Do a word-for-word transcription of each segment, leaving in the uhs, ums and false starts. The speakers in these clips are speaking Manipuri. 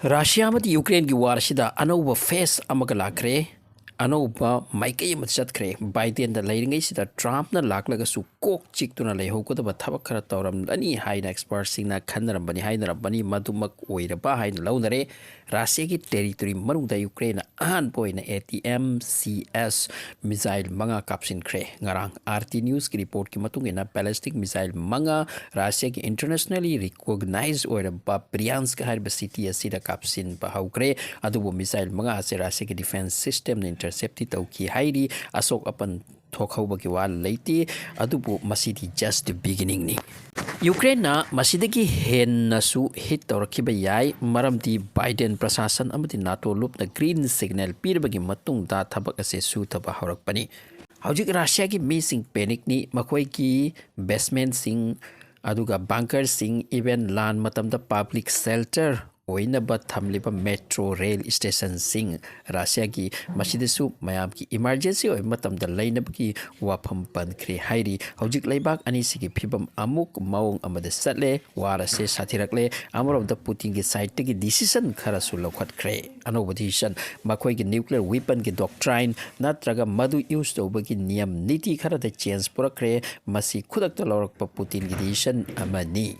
ꯔꯁꯤꯌꯥ ꯑꯃꯗꯤ ꯌꯨꯀ꯭ꯔꯦꯟꯒꯤ ꯋꯥꯔ ꯑꯁꯤꯗ ꯑꯅꯧꯕ ꯐꯦꯁ ꯑꯃꯒ ꯂꯥꯛꯈ꯭ꯔꯦ꯫ ꯑꯅꯧꯕ ꯃꯥꯏꯀꯩ ꯑꯃ ꯆꯠꯈ꯭ꯔꯦ꯫ ꯕꯥꯏꯗꯦꯟꯗ ꯂꯩꯔꯤꯉꯩꯁꯤꯗ ꯇ꯭ꯔꯝꯞꯅ ꯂꯥꯛꯂꯒꯁꯨ ꯀꯣꯛ ꯆꯤꯛꯇꯨꯅ ꯂꯩꯍꯧꯒꯗꯕ ꯊꯕꯛ ꯈꯔ ꯇꯧꯔꯝꯂꯅꯤ ꯍꯥꯏꯅ ꯑꯦꯛꯁꯄꯔꯠꯁꯤꯡꯅ ꯈꯟꯅꯔꯝꯕꯅꯤ, ꯍꯥꯏꯅꯔꯝꯕꯅꯤ꯫ ꯃꯗꯨꯃꯛ ꯑꯣꯏꯔꯕ ꯍꯥꯏꯅ ꯂꯧꯅꯔꯦ꯫ ꯔꯁꯤꯌꯥꯒꯤ ꯇꯦꯔꯤꯇꯣꯔꯤ ꯃꯅꯨꯡꯗ ꯌꯨꯀ꯭ꯔꯦꯟꯅ ꯑꯍꯥꯟꯕ ꯑꯣꯏꯅ A T M C S ꯃꯤꯖꯥꯏꯜ ꯃꯉꯥ ꯀꯥꯞꯁꯤꯟꯈ꯭ꯔꯦ꯫ ꯉꯔꯥꯡ ꯑꯥꯔ ꯇꯤ ꯅ꯭ꯌꯨꯁꯀꯤ ꯔꯤꯄꯣꯔꯠꯀꯤ ꯃꯇꯨꯡ ꯏꯟꯅ, ꯕꯦꯂꯤꯁꯇꯤꯛ ꯃꯤꯖꯥꯏꯜ ꯃꯉꯥ ꯔꯁꯤꯌꯥꯒꯤ ꯏꯟꯇꯔꯅꯦꯁꯅꯦꯜꯂꯤ ꯔꯤꯀꯣꯒꯅꯥꯏꯖ ꯑꯣꯏꯔꯕ ꯕ꯭ꯔꯤꯌꯥꯟꯁꯛ ꯍꯥꯏꯔꯤꯕ ꯁꯤꯇꯤ ꯑꯁꯤꯗ ꯀꯥꯞꯁꯤꯟꯕ ꯍꯧꯈ꯭ꯔꯦ꯫ ꯑꯗꯨꯕꯨ ꯃꯤꯁꯥꯏꯜ ꯃꯉꯥ ꯑꯁꯤ ꯔꯁꯤꯌꯥꯒꯤ ꯗꯤꯐꯦꯟꯁ ꯁꯤꯁꯇꯦꯝꯅ ꯏꯟꯇꯔꯁꯦꯞꯇꯤ ꯇꯧꯈꯤ ꯍꯥꯏꯔꯤ꯫ ꯑꯁꯣꯛ ꯑꯄꯟ ꯊꯣꯛꯍꯧꯕꯒꯤ ꯋꯥ ꯂꯩꯇꯦ꯫ ꯑꯗꯨꯕꯨ ꯃꯁꯤꯗꯤ just beginningꯅꯤ꯫ ꯌꯨꯀ꯭ꯔꯦꯟꯅ ꯃꯁꯤꯗꯒꯤ ꯍꯦꯟꯅꯁꯨ ꯍꯤꯠ ꯇꯧꯔꯛꯈꯤꯕ ꯌꯥꯏ, ꯃꯔꯝꯗꯤ ꯕꯥꯏꯗꯦꯟ ꯄ꯭ꯔꯁꯥꯁꯟ ꯑꯃꯗꯤ ꯅꯥꯇꯣ ꯂꯨꯞꯅ ꯒ꯭ꯔꯤꯟ ꯁꯤꯒꯅꯦꯜ ꯄꯤꯔꯕꯒꯤ ꯃꯇꯨꯡꯗ ꯊꯕꯛ ꯑꯁꯤ ꯁꯨꯊꯕ ꯍꯧꯔꯛꯄꯅꯤ꯫ ꯍꯧꯖꯤꯛ ꯔꯁꯤꯌꯥꯒꯤ ꯃꯤꯁꯤꯡ ꯄꯦꯅꯤꯛꯅꯤ꯫ ꯃꯈꯣꯏꯒꯤ ꯕꯦꯁꯃꯦꯟꯁꯤꯡ, ꯑꯗꯨꯒ ꯕꯪꯀꯔꯁꯤꯡ, ꯏꯚꯦꯟ ꯂꯥꯟ ꯃꯇꯝꯗ ꯄꯕ꯭ꯂꯤꯛ ꯁꯦꯜꯇꯔ ꯑꯣꯏꯅꯕ ꯊꯝꯂꯤꯕ ꯃꯦꯇ꯭ꯔꯣ ꯔꯦꯜ ꯁ꯭ꯇꯦꯁꯟꯁꯤꯡ, ꯔꯁꯤꯌꯥꯒꯤ, ꯃꯁꯤꯗꯁꯨ ꯃꯌꯥꯝꯒꯤ ꯏꯃꯥꯔꯖꯦꯟꯁꯤ ꯑꯣꯏꯕ ꯃꯇꯝꯗ ꯂꯩꯅꯕꯒꯤ ꯋꯥꯐꯝ ꯄꯟꯈ꯭ꯔꯦ ꯍꯥꯏꯔꯤ꯫ ꯍꯧꯖꯤꯛ ꯂꯩꯕꯥꯛ ꯑꯅꯤꯁꯤꯒꯤ ꯐꯤꯕꯝ ꯑꯃꯨꯛ ꯃꯑꯣꯡ ꯑꯃꯗ ꯆꯠꯂꯦ꯫ ꯋꯥꯔ ꯑꯁꯦ ꯁꯥꯊꯤꯔꯛꯂꯦ꯫ ꯑꯃꯔꯣꯝꯗ ꯄꯨꯇꯤꯟꯒꯤ ꯁꯥꯏꯠꯇꯒꯤ ꯗꯤꯁꯤꯁꯟ ꯈꯔꯁꯨ ꯂꯧꯈꯠꯈ꯭ꯔꯦ꯫ ꯑꯅꯧꯕ ꯗꯤꯁꯤꯁꯟ, ꯃꯈꯣꯏꯒꯤ ꯅ꯭ꯌꯨꯀ꯭ꯂꯤꯌꯔ ꯋꯤꯄꯟꯒꯤ ꯗꯣꯛꯇ꯭ꯔꯥꯏꯟ ꯅꯠꯇ꯭ꯔꯒ ꯃꯗꯨ ꯌꯨꯁ ꯇꯧꯕꯒꯤ ꯅꯤꯌꯝ ꯅꯤꯇꯤ ꯈꯔꯗ ꯆꯦꯟꯖ ꯄꯨꯔꯛꯈ꯭ꯔꯦ꯫ ꯃꯁꯤ ꯈꯨꯗꯛꯇ ꯂꯧꯔꯛꯄ ꯄꯨꯇꯤꯟꯒꯤ ꯗꯤꯁꯤꯁꯟ ꯑꯃꯅꯤ꯫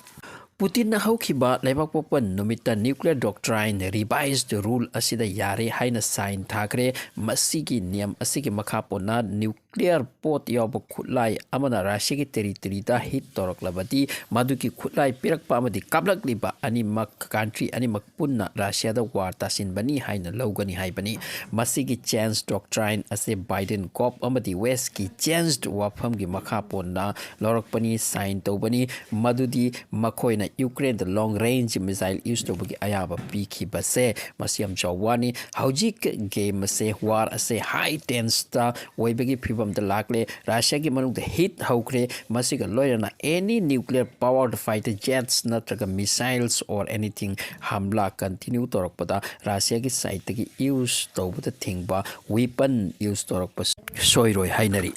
ꯄꯨꯇꯤꯟꯅ ꯍꯧꯈꯤꯕ ꯂꯩꯕꯥꯛꯄꯣꯛꯄ ꯅꯨꯃꯤꯠꯇ ꯅ꯭ꯌꯨꯀ꯭ꯂꯤꯌꯔ ꯗꯣꯛꯇ꯭ꯔꯥꯏꯟ ꯔꯤꯚꯥꯏꯁ ꯔꯨꯜ ꯑꯁꯤꯗ ꯌꯥꯔꯦ ꯍꯥꯏꯅ ꯁꯥꯏꯟ ꯊꯥꯈ꯭ꯔꯦ꯫ ꯃꯁꯤꯒꯤ ꯅꯤꯌꯝ ꯑꯁꯤꯒꯤ ꯃꯈꯥ ꯄꯣꯟꯅ ꯅ꯭ꯌꯨꯀ꯭ꯂꯤꯌꯔ ꯄꯣꯠ ꯌꯥꯎꯕ ꯈꯨꯠꯂꯥꯏ ꯑꯃꯅ ꯔꯁꯤꯌꯥꯒꯤ ꯇꯦꯔꯤꯇꯣꯔꯤꯗ ꯍꯤꯠ ꯇꯧꯔꯛꯂꯕꯗꯤ, ꯃꯗꯨꯒꯤ ꯈꯨꯠꯂꯥꯏ ꯄꯤꯔꯛꯄ ꯑꯃꯗꯤ ꯀꯥꯞꯂꯛꯂꯤꯕ ꯑꯅꯤꯃꯛ, ꯀꯟꯇ꯭ꯔꯤ ꯑꯅꯤꯃꯛ ꯄꯨꯟꯅ ꯔꯁꯤꯌꯥꯗ ꯋꯥꯔ ꯇꯥꯁꯤꯟꯕꯅꯤ ꯍꯥꯏꯅ ꯂꯧꯒꯅꯤ ꯍꯥꯏꯕꯅꯤ꯫ ꯃꯁꯤꯒꯤ ꯆꯦꯟꯖ ꯗꯣꯛꯇ꯭ꯔꯥꯏꯟ ꯑꯁꯤ ꯕꯥꯏꯗꯦꯟ ꯀꯣꯞ ꯑꯃꯗꯤ ꯋꯦꯁꯀꯤ ꯆꯦꯟꯖ ꯋꯥꯐꯝꯒꯤ ꯃꯈꯥ ꯄꯣꯟꯅ ꯂꯧꯔꯛꯄꯅꯤ, ꯁꯥꯏꯟ ꯇꯧꯕꯅꯤ꯫ ꯃꯗꯨꯗꯤ ꯃꯈꯣꯏꯅ ꯌꯨꯀ꯭ꯔꯦꯟꯗ ꯂꯣꯡ ꯔꯦꯟꯖ ꯃꯤꯁꯥꯏꯜ ꯌꯨꯁ ꯇꯧꯕꯒꯤ ꯑꯌꯥꯕ ꯄꯤꯈꯤꯕꯁꯦ, ꯃꯁꯤ ꯌꯥꯝ ꯆꯥꯎꯕ ꯋꯥꯅꯤ꯫ ꯍꯧꯖꯤꯛ ꯒꯦꯝ ꯑꯁꯦ, ꯋꯥꯔ ꯑꯁꯦ ꯍꯥꯏ ꯇꯦꯟꯁꯇ ꯑꯣꯏꯕꯒꯤ ꯐꯤꯕꯝꯗ ꯂꯥꯛꯂꯦ꯫ ꯔꯁꯤꯌꯥꯒꯤ ꯃꯅꯨꯡꯗ ꯍꯤꯠ ꯍꯧꯈ꯭ꯔꯦ꯫ ꯃꯁꯤꯒ ꯂꯣꯏꯅꯅ any nuclear powered fighter jets ꯅꯠꯇ꯭ꯔꯒ missiles or anything ꯍꯝꯂꯥ ꯀꯟꯇꯤꯅ꯭ꯌꯨ ꯇꯧꯔꯛꯄꯗ ꯔꯁꯤꯌꯥꯒꯤ ꯁꯥꯏꯠꯇꯒꯤ ꯌꯨꯁ ꯇꯧꯕꯗ ꯊꯤꯡꯕ ꯋꯤꯄꯟ ꯌꯨꯁ ꯇꯧꯔꯛꯄ ꯁꯣꯏꯔꯣꯏ ꯍꯥꯏꯅꯔꯤ꯫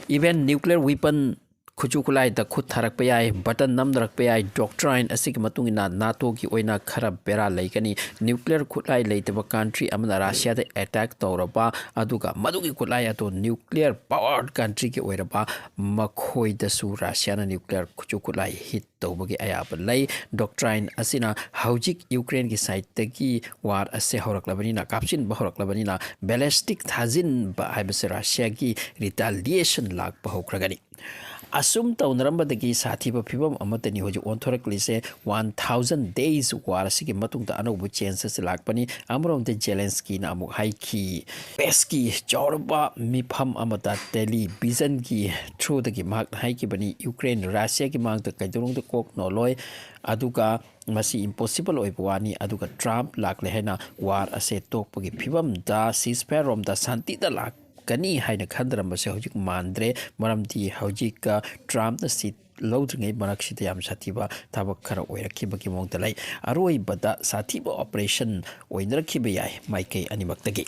ꯏꯚꯦꯟ ꯅ꯭ꯌꯨꯀ꯭ꯂꯤꯌꯔ ꯋꯤꯄꯟ ꯈꯨꯠꯁꯨ ꯈꯨꯠꯂꯥꯏꯗ ꯈꯨꯠ ꯊꯥꯔꯛꯄ ꯌꯥꯏ, ꯕꯇꯟ ꯅꯝꯅꯔꯛꯄ ꯌꯥꯏ꯫ ꯗꯣꯛꯇ꯭ꯔꯥꯏꯟ ꯑꯁꯤꯒꯤ ꯃꯇꯨꯡ ꯏꯟꯅ ꯅꯥꯇꯣꯒꯤ ꯑꯣꯏꯅ ꯈꯔ ꯕꯦꯔꯥ ꯂꯩꯒꯅꯤ꯫ ꯅ꯭ꯌꯨꯀ꯭ꯂꯤꯌꯔ ꯈꯨꯠꯂꯥꯏ ꯂꯩꯇꯕ ꯀꯟꯇ꯭ꯔꯤ ꯑꯃꯅ ꯔꯁꯤꯌꯥꯗ ꯑꯦꯇꯦꯛ ꯇꯧꯔꯕ, ꯑꯗꯨꯒ ꯃꯗꯨꯒꯤ ꯈꯨꯠꯂꯥꯏ ꯑꯗꯨ ꯅ꯭ꯌꯨꯀ꯭ꯂꯤꯌꯔ ꯄꯋꯥꯔ ꯀꯟꯇ꯭ꯔꯤꯒꯤ ꯑꯣꯏꯔꯕ, ꯃꯈꯣꯏꯗꯁꯨ ꯔꯁꯤꯌꯥꯅ ꯅ꯭ꯌꯨꯀ꯭ꯂꯤꯌꯔ ꯈꯨꯠꯁꯨ ꯈꯨꯠꯂꯥꯏ ꯍꯤꯠ ꯇꯧꯕꯒꯤ ꯑꯌꯥꯕ ꯂꯩ꯫ ꯗꯣꯛꯇ꯭ꯔꯥꯏꯟ ꯑꯁꯤꯅ ꯍꯧꯖꯤꯛ ꯌꯨꯀ꯭ꯔꯦꯟꯒꯤ ꯁꯥꯏꯠꯇꯒꯤ ꯋꯥꯔ ꯑꯁꯦ ꯍꯧꯔꯛꯂꯕꯅꯤꯅ, ꯀꯥꯞꯁꯤꯟꯕ ꯍꯧꯔꯛꯂꯕꯅꯤꯅ, ꯕꯦꯂꯤꯁꯇꯤꯛ ꯊꯥꯖꯤꯟꯕ ꯍꯥꯏꯕꯁꯦ ꯔꯁꯤꯌꯥꯒꯤ ꯔꯤꯇꯥꯂꯤꯌꯦꯁꯟ ꯂꯥꯛꯄ ꯍꯧꯈ꯭ꯔꯒꯅꯤ꯫ ꯑꯁꯨꯝ ꯇꯧꯅꯔꯝꯕꯗꯒꯤ ꯁꯥꯊꯤꯕ ꯐꯤꯕꯝ ꯑꯃꯠꯇꯅꯤ ꯍꯧꯖꯤꯛ ꯑꯣꯟꯊꯣꯔꯛꯂꯤꯁꯦ꯫ ꯋꯥꯟ ꯊꯥꯎꯖꯟ ꯗꯦꯖ ꯋꯥꯔ ꯑꯁꯤꯒꯤ ꯃꯇꯨꯡꯗ ꯑꯅꯧꯕ ꯆꯦꯟꯖ ꯑꯁꯤ ꯂꯥꯛꯄꯅꯤ꯫ ꯑꯃꯔꯣꯝꯗ ꯖꯦꯂꯦꯟꯁꯀꯤꯅ ꯑꯃꯨꯛ ꯍꯥꯏꯈꯤ, ꯄ꯭ꯔꯦꯁꯀꯤ ꯆꯥꯎꯔꯕ ꯃꯤꯐꯝ ꯑꯃꯗ ꯇꯦꯂꯤꯚꯤꯖꯟꯒꯤ ꯊ꯭ꯔꯨꯗꯒꯤ ꯃꯍꯥꯛꯅ ꯍꯥꯏꯈꯤꯕꯅꯤ, ꯌꯨꯀ꯭ꯔꯦꯟ ꯔꯁꯤꯌꯥꯒꯤ ꯃꯥꯡꯗ ꯀꯩꯗꯧꯅꯨꯡꯗ ꯀꯣꯛ ꯅꯣꯜꯂꯣꯏ, ꯑꯗꯨꯒ ꯃꯁꯤ ꯏꯝꯄꯣꯁꯤꯕꯜ ꯑꯣꯏꯕ ꯋꯥꯅꯤ꯫ ꯑꯗꯨꯒ ꯇ꯭ꯔꯝꯞ ꯂꯥꯛꯂꯦ ꯍꯥꯏꯅ ꯋꯥꯔ ꯑꯁꯦ ꯇꯣꯛꯄꯒꯤ ꯐꯤꯕꯝꯗ, ꯁꯤꯖꯐꯥꯌꯔ ꯔꯣꯝꯗ ꯁꯥꯟꯇꯤꯗ ꯂꯥꯛꯀꯅꯤ ꯍꯥꯏꯅ ꯈꯟꯗꯔꯝꯕꯁꯦ ꯍꯧꯖꯤꯛ ꯃꯥꯟꯗ꯭ꯔꯦ꯫ ꯃꯔꯝꯗꯤ ꯍꯧꯖꯤꯛ ꯇ꯭ꯔꯝꯞꯅ ꯁꯤꯠ ꯂꯧꯗ꯭ꯔꯤꯉꯩ ꯃꯔꯛꯁꯤꯗ ꯌꯥꯝ ꯁꯥꯊꯤꯕ ꯊꯕꯛ ꯈꯔ ꯑꯣꯏꯔꯛꯈꯤꯕꯒꯤ ꯃꯑꯣꯡꯗ ꯂꯩ꯫ ꯑꯔꯣꯏꯕꯗ ꯁꯥꯊꯤꯕ ꯑꯣꯄꯔꯦꯁꯟ ꯑꯣꯏꯅꯔꯛꯈꯤꯕ ꯌꯥꯏ ꯃꯥꯏꯀꯩ ꯑꯅꯤꯃꯛꯇꯒꯤ꯫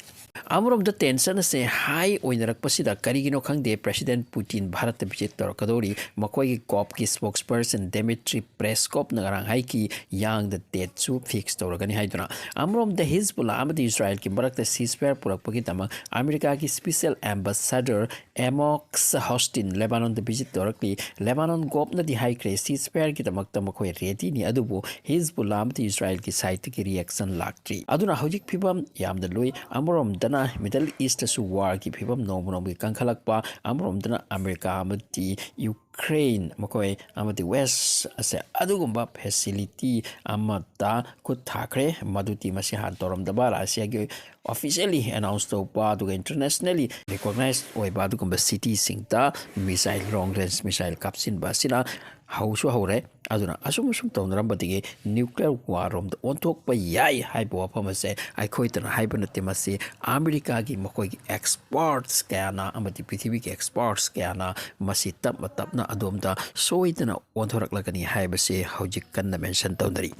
ꯑꯃꯔꯣꯝꯗ ꯇꯦꯟꯁꯟ ꯑꯁꯦ ꯍꯥꯏ ꯑꯣꯏꯅꯔꯛꯄꯁꯤꯗ ꯀꯔꯤꯒꯤꯅꯣ ꯈꯪꯗꯦ, ꯄ꯭ꯔꯦꯁꯤꯗꯦꯟꯠ ꯄꯨꯇꯤꯟ ꯚꯥꯔꯠꯇ ꯚꯤꯖꯤꯠ ꯇꯧꯔꯛꯀꯗꯧꯔꯤ꯫ ꯃꯈꯣꯏꯒꯤ ꯀꯣꯞꯀꯤ ꯁ꯭ꯄꯣꯛꯁꯄꯔꯁꯟ ꯗꯦꯃꯤꯇ꯭ꯔꯤ ꯄ꯭ꯔꯦꯁꯀꯣꯞꯅ ꯉꯔꯥꯡ ꯍꯥꯏꯈꯤ, ꯌꯥꯡꯗ ꯗꯦꯠꯁꯨ ꯐꯤꯛꯁ ꯇꯧꯔꯒꯅꯤ ꯍꯥꯏꯗꯨꯅ꯫ ꯑꯃꯔꯣꯝꯗ ꯍꯤꯖꯕꯨꯜꯂꯥ ꯑꯃꯗꯤ ꯏꯁꯔꯥꯏꯜꯒꯤ ꯃꯔꯛꯇ ꯁꯤꯖꯐꯥꯌꯔ ꯄꯨꯔꯛꯄꯒꯤꯗꯃꯛ ꯑꯃꯦꯔꯤꯀꯥꯒꯤ ꯁ꯭ꯄꯤꯁꯦꯜ ꯑꯦꯝꯕꯦꯁꯦꯗꯔ ꯑꯦꯃꯣꯛꯁ ꯍꯣꯁꯇꯤꯟ ꯂꯦꯕꯥꯅꯣꯟꯗ ꯚꯤꯖꯤꯠ ꯇꯧꯔꯛꯂꯤ꯫ ꯂꯦꯕꯥꯅꯣꯟ ꯒꯣꯞꯅꯗꯤ ꯍꯥꯏꯈ꯭ꯔꯦ, ꯁꯤꯖꯐꯥꯌꯔꯒꯤꯗꯃꯛꯇ ꯃꯈꯣꯏ ꯔꯦꯗꯤꯅꯤ, ꯑꯗꯨꯕꯨ ꯍꯤꯖꯕꯨꯜꯂꯥ ꯑꯃꯗꯤ ꯏꯁꯔꯥꯏꯜꯒꯤ ꯁꯥꯏꯠꯇꯒꯤ ꯔꯤꯌꯦꯛꯁꯟ ꯂꯥꯛꯇ꯭ꯔꯤ꯫ ꯑꯗꯨꯅ ꯍꯧꯖꯤꯛ ꯐꯤꯕꯝ ꯌꯥꯝꯅ ꯂꯨꯏ꯫ ꯑꯃꯔꯣꯝꯗꯅ ꯃꯤꯗꯜ ꯏꯁꯇꯁꯨ ꯋꯥꯔꯒꯤ ꯐꯤꯕꯝ ꯅꯣꯡꯃ ꯅꯣꯡꯃꯒꯤ ꯀꯟꯈꯠꯂꯛꯄ, ꯑꯃꯔꯣꯝꯗꯅ ꯑꯃꯦꯔꯤꯀꯥ ꯑꯃꯗꯤ ꯌꯨꯀ꯭ꯔꯦꯟ ꯃꯈꯣꯏ ꯑꯃꯗꯤ ꯋꯦꯁ ꯑꯁꯦ ꯑꯗꯨꯒꯨꯝꯕ ꯐꯦꯁꯤꯂꯤꯇꯤ ꯑꯃꯗ ꯈꯨꯠ ꯊꯥꯈ꯭ꯔꯦ꯫ ꯃꯗꯨꯗꯤ ꯃꯁꯤ ꯍꯥꯟꯅ ꯇꯧꯔꯝꯗꯕ, ꯔꯁꯤꯌꯥꯒꯤ ꯑꯣꯐꯤꯁꯤꯌꯦꯜꯂꯤ ꯑꯦꯅꯥꯎꯟꯁ ꯇꯧꯕ, ꯑꯗꯨꯒ ꯏꯟꯇꯔꯅꯦꯁꯅꯦꯜꯂꯤ ꯔꯤꯀꯣꯛꯅꯥꯏꯁ ꯑꯣꯏꯕ ꯑꯗꯨꯒꯨꯝꯕ ꯁꯤꯇꯤꯁꯤꯡꯗ ꯃꯤꯁꯥꯏꯜ, ꯂꯣꯡ ꯔꯦꯟꯖ ꯃꯤꯁꯥꯏꯜ ꯀꯥꯞꯁꯤꯟꯕ ꯑꯁꯤꯅ ꯍꯧꯁꯨ ꯍꯧꯔꯦ꯫ ꯑꯗꯨꯅ ꯑꯁꯨꯝ ꯑꯁꯨꯝ ꯇꯧꯅꯔꯝꯕꯗꯒꯤ ꯅ꯭ꯌꯨꯀ꯭ꯂꯤꯌꯔ ꯋꯥꯔ ꯔꯣꯝꯗ ꯑꯣꯟꯊꯣꯛꯄ ꯌꯥꯏ ꯍꯥꯏꯕ ꯋꯥꯐꯝ ꯑꯁꯦ ꯑꯩꯈꯣꯏꯇꯅ ꯍꯥꯏꯕ ꯅꯠꯇꯦ, ꯃꯁꯤ ꯑꯃꯦꯔꯤꯀꯥꯒꯤ ꯃꯈꯣꯏꯒꯤ ꯑꯦꯛꯁꯄꯔꯠꯁ ꯀꯌꯥꯅ ꯑꯃꯗꯤ ꯄ꯭ꯔꯤꯊꯤꯕꯤꯒꯤ ꯑꯦꯛꯁꯄꯔꯠꯁ ꯀꯌꯥꯅ ꯃꯁꯤ ꯇꯞꯅ ꯇꯞꯅ ꯑꯗꯣꯝꯗ ꯁꯣꯏꯗꯅ ꯑꯣꯟꯊꯣꯔꯛꯂꯒꯅꯤ ꯍꯥꯏꯕꯁꯤ ꯍꯧꯖꯤꯛ ꯀꯟꯅ ꯃꯦꯟꯁꯟ ꯇꯧꯅꯔꯤ꯫